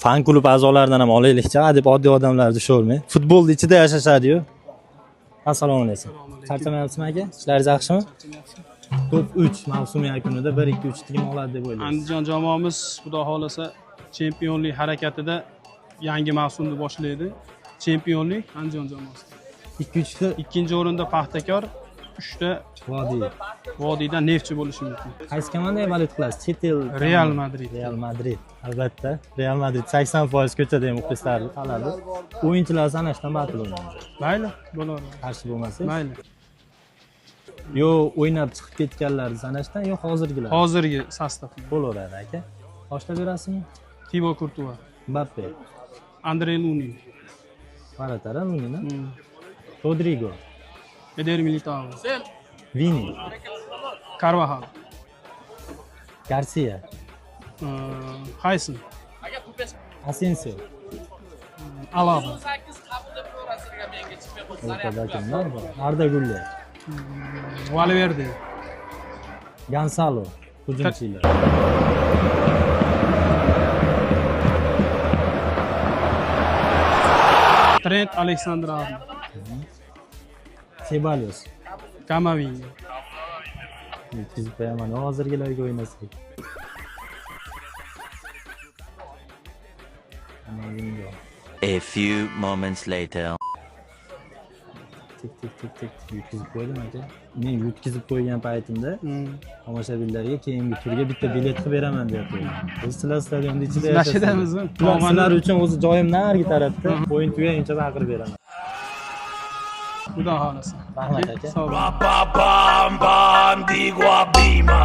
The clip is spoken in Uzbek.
Fan klub a'zolaridan ham olaylikchi, deb oddiy odamlarni ushavermang. Futbolni ichida yashashadi-yu. Assalomu alaykum. Charchamayapsizmi aka? Ishlaringiz yaxshimi? Top 3 mavsum yakunida 1 2 3 kim oladi deb o'ylaysiz? Andijon jamoamiz xudo xohlasa chempionlik harakatida yangi mavsumni boshlaydi. Chempionlik Andijon jamoasi. 2 3 ta Ikkinchi o'rinda Paxtakor, 3 ta Vodiy. Vodiydan Neftchi bo'lishi mumkin. Qaysi komandaga valyut qilasiz? Chet el Real Madrid. Real Madrid. Albatta, Real Madrid 80% ko'chada ham muxlislarni talabi. O'yinchilar sanashdan batil o'ynaydi. Mayli, bo'laveradi. Qarshi bo'lmasangiz. Mayli. Yo o'ynab chiqib ketganlarni sanashdan, yo hozirgilar. Hozirgi sostav. Bo'laveradi aka. Boshlab berasizmi? Tibo Kurtuva, Mbappe, Andrey Lunin, Varatara, Lunin, Rodrigo, Eder Militao, Vini, Carvajal, Garcia, Hayson, Asensio. Alaba, O'rtada kimlar bor? Arda Güler, Valverde, Gonzalo hujumchilar. Trent Alexander-Arnold, Ceballos. Kamavinga, Yetkazib qo'yaman. Hozirgilarga o'ynasak. Kamavinga. A few moments later. Tik tik tik tik tik yutkazib qo'ydim aka. Men yutkazib qo'ygan paytimda tomoshabinlarga keyingi turga bitta bilet qilib beraman deyapti. O'zi sizlar stadionda ichida Nashidamizmi? Sizlar uchun o'zi joyim narigi tarafda. O'yin tugaguncha baqirib beraman. Xudo xohlasa. Rahmat aka. Sog' bo'ling. Bam bam, digo a bima.